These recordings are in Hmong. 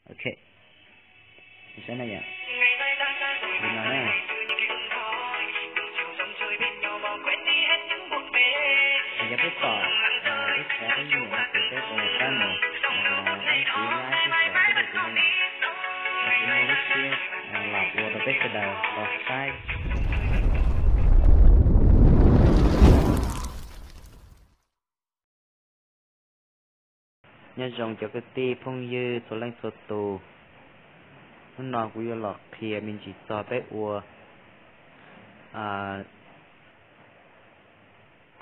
Ok, saib na yom. Li no na. Yog peb pom ib qho peb nyiam no ces peb ua pab mus, pab mus ib qho peb dej kuv no na. Kuv muaj lub siab los ua rau peb sawv daws tau saib. Nyob zoo cov kwv tij phooj ywg txhua leej txhua tus, hnub no kuv yuav los qhia me ntsis txog peb ua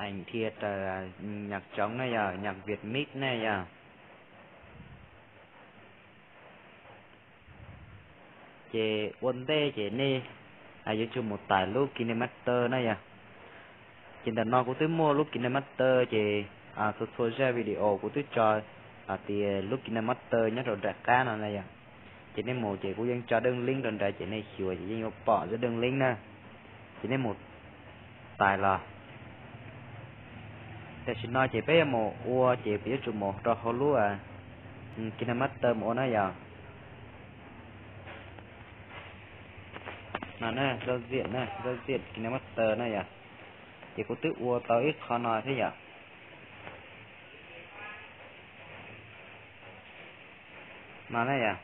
eev dhia raws nyuag tsoov na yom, nyuag Vietmix na yom. Ces ua ntej ces nej yuav tsum mus tải lub KineMaster na yom. Ces ntawm no kuv twb muaj lub KineMaster ces txhua txhua zaj video kuv twb tso hais tias lub KineMaster nyob rau nram qab no na yom. Ces nej mus ces kuv yeej tso daj link rau nrad ces nej xyuas ces yeej yuav pom zaj daj link na. Ces nej mus tải los. Tam sim no ces peb yuav mus ua ces peb yuav tsum mus rau hauv lub KineMaster mus ua na yom. No na, giao diện na, giao diện KineMaster na yom. Ces kuv twb ua tau ib qho no thiab yom. No na yom.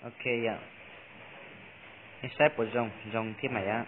Ok yom. Nej saib puas zoo, zoo thiab mas yom.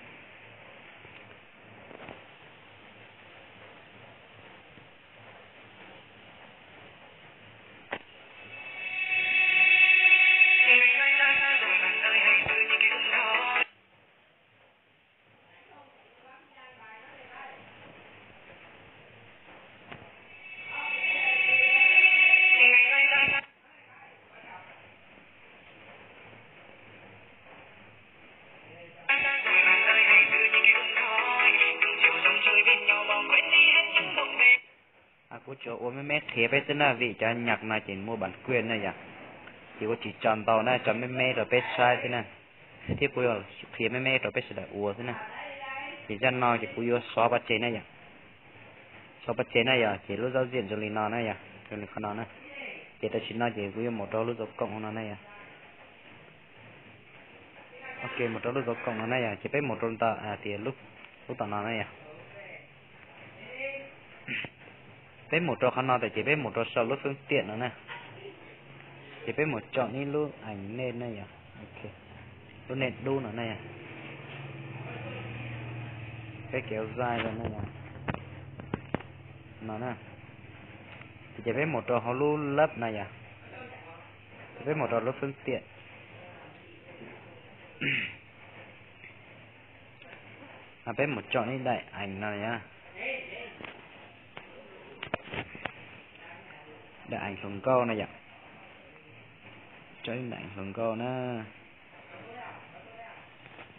Kuv tsuas ua me me qhia peb xwb na, vim cov nhạc no ces muaj bản quyền na yom. Ces kuv tsis tso ntau na, tso me me rau peb saib xwb na. Thiab kuv yuav qhia me me rau peb sawv daws ua xwb na. Ces zaj no ces kuv yuav xóa pov tseg na yom. Xóa pov tseg na yom, ces lub giao diện zoo li no na yom, zoo li qhov no na. Ces tam sim no ces kuv yuav mus rau lub dấu cộng no na yom. Ok, mus rau lub dấu cộng no na yom, ces peb mus rau ntawm tias lub, lub tom no na yom. Peb mus rau qhov no tas ces peb mus rau sau lub phương tiện no na. Ces peb mus chọn ib lub ảnh nên na yom. Ok, lub nên dub no na yom. Peb kéo dài ra na yom. No na. Ces peb mus rau hauv lub lab no yom. Ces peb mus rau lub phương tiện. Peb mus chọn ib đại ảnh no yom. Đại ảnh hluas nkauj no yom. Chọn ib đại ảnh hluas nkauj na.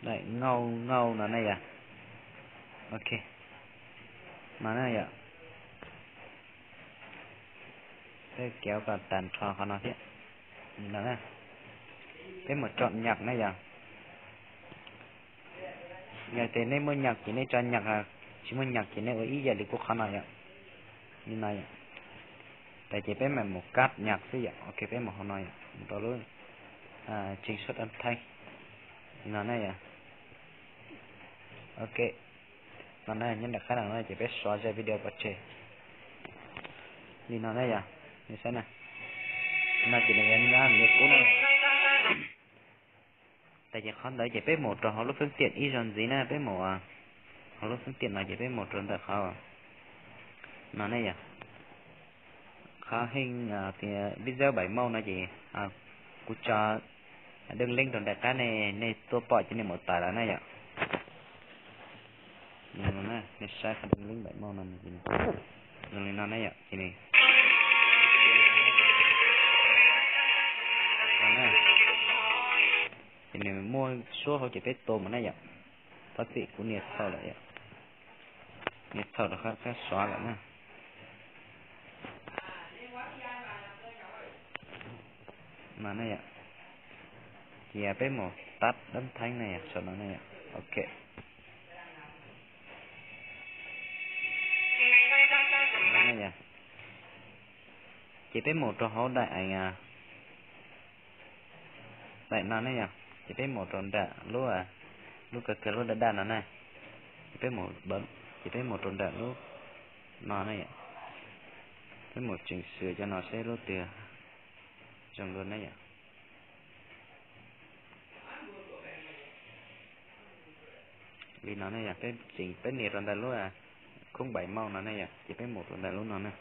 Đại nkauj nkauj no na yom. Ok. No na yom. Peb kéo còn tàn trò qhov no thiab. No na. Peb mus chọn nhạc na yom. Yog tias nej muaj nhạc ces nej tso nhạc, tsis muaj nhạc ces nej ua ib yam li kuv qhov no yom. Li no yom. Tam ces peb mam mus cắt nhạc xwb yom. Ok, peb mus hauv no yom, mus rau lub chỉnh soát âm thanh. Li no na yom. Ok. No na, nyob nram qab no na ces peb xóa zaj video pov tseg. Li no na yom, nej saib na. No ces nws yuav nyob li qub na. Tas ces qhov ntawd ces peb mus rau hauv lub phương tiện ib zaug ntxiv na, peb mus hauv lub phương tiện no ces peb mus rau ntawm qhov no ne yom. Qhov heej tias video bảy màu no ces kuv tso đường link rau nram qab ne, nej tuaj pom ces nej mus tải lawm na yom. Nej saib qhov đường link bảy màu no, zoo li no na yom, ces ces nws muaj suab hauv ces peb tua mus na yom. Tab sis kuv nias txhaum lawm yom, nias txhaum rau qab xov lawm na. No na yom. Yog peb mus tab dab theeb ne yom, saum no ne yom. Ok. Ces peb mus rau hauv daim, daim no ne yom, ces peb mus rau nram lub, lub kawg kawg lub daj daj no na. Ces peb mus rau nram lub no ne yom. Peb mus tseem xwm cov no seb lub twg zoo dua ne yom. Li no ne yom, peb tseem peb nias rau ntawm lub khoob npaim mauj no ne yom, ces peb mus rau ntawm lub no na.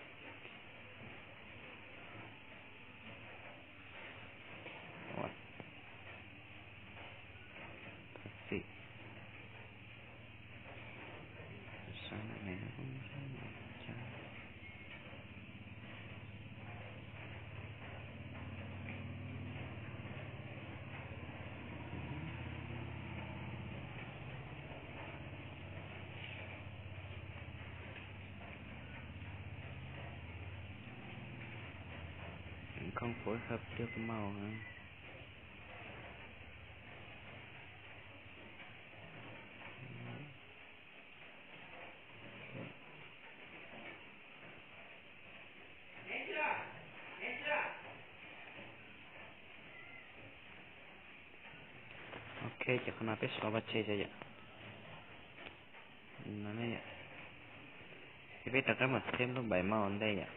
Không phối hợp được màu hả? Ok, ces qhov no peb sau vaj tseg tso yom. Ces peb rov qab mus thêm lub bảy màu ntej yom.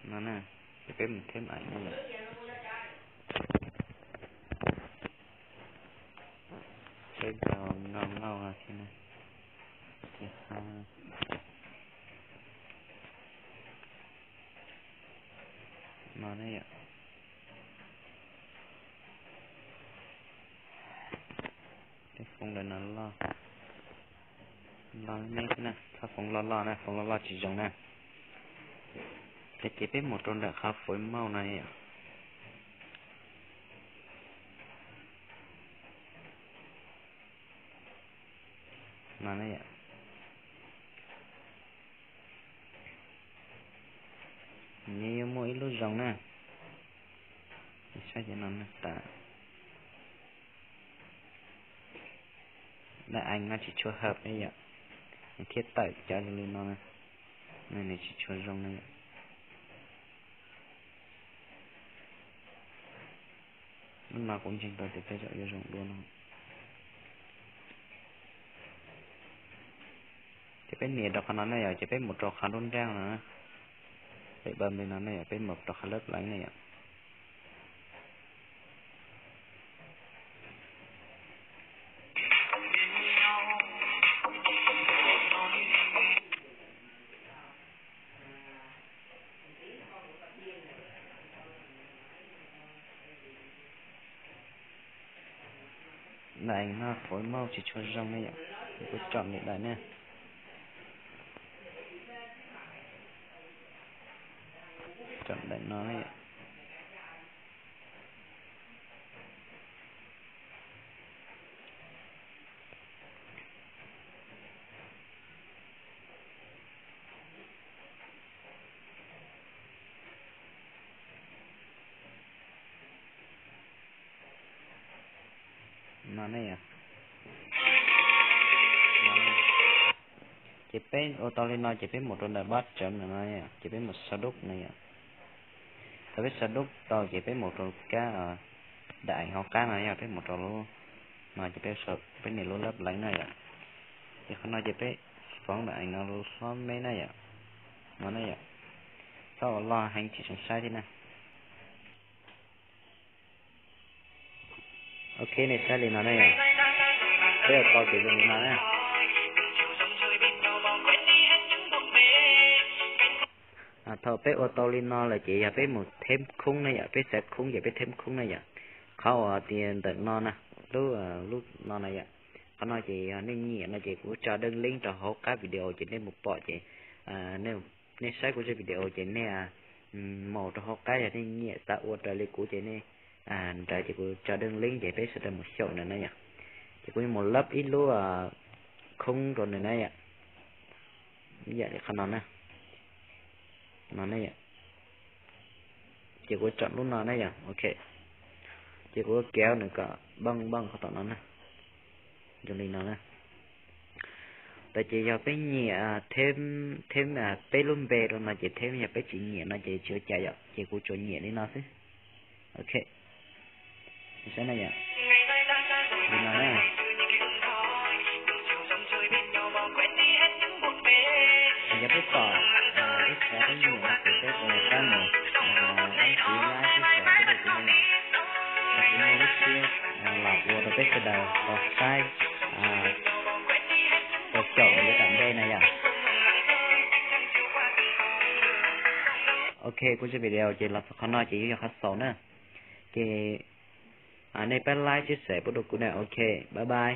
No na, ces peb mus thêm ảnh no yom. Peb rau ngau ngau no thiab na. Ces no ne yom. Tej foov ntawm no loj, loj me xwb na, txhob foov loj loj na, foov loj loj tsis zoo na. Ces peb mus rau ntawm qhov phối màu no yom. No ne yom. Nws yuav muaj ib lub zoo na. Saib cov no na, tas daim ảnh no tsis tshua hợp ne yom. Nws thiaj tawm cov zoo li no na. Nws tsis tshua zoo ne yom. Lub no kuv ntseeg tau tias tej zaum yuav zoo dua no. Ces peb nias rau qhov no ne yom, ces peb mus rau qhov nruab nrab no, peb npaj li no ne yom, peb mus rau qhov lab leev ne yom. Daim no phối màu tsis tshua zoo ne yom, kuv chọn lwm daim ne. Chọn daim no ne yom. No ne yom. Ces peb ua tau li no ces peb mus rau ntawm bab tsev no, ces peb mus sau dub no yom. Thaum peb sau dub tau ces peb mus rau kab daim ảnh hauv qab no yom, peb mus rau lub no ces peb nias lub lab leev no yom. Ces qhov no ces peb foov daim ảnh no hlob me na yom. No ne yom. Txhob ua loj heev tsis tshua zoo saib thiab na. Ok, nej saib li no ne yom. Peb ua tau ces zoo li no na. Thaum peb ua tau li no lawm ces yog peb mus thêm khung ne yom, peb xav khung ces peb thêm khung ne yom. Qhov uas tias ntawm no na, lub, lub no na yom. Qhov no ces yog nej nyiam no ces kuv tso đường link rau hauv qab video ces nej mus pom ces nej saib kuv zaj video ces nej mus rau hauv qab, yog nej nyiam xav ua raws li kuv ces nej nrawm ces kuv tso đường link ces peb sawv daws mus xyaum ntawm no yom. Ces kuv yuav mus lab ib lub khung rau ntawm no yom. Yam li qhov no na. No ne yom. Ces kuv tsom lub no na yom, ok. Ces kuv ua kiag nws kom npaj npaj qhov tom no na, zoo li no na. Tab ces yog peb nyiam theb, theb peb lub npe rau no ces theb, yog peb tsis nyiam no ces tsis ua cas yom, ces kuv tsuas nyiam li no xwb. Ok, saib na yom, li no na. Yog peb pom, peb xav peb nyiam no ces peb ua pab mus, pab tiv lab sib xom peb tus kuv na yom. Kuv muaj lub siab los ua rau peb sawv daws tau saib, tau caum yuav tom ntej na yom. Ok, kuv zaj video ces los txog qhov no ces yuav yog qhov xaus na. Ces nej pab like, share pub rau kuv na. Ok, bye bye.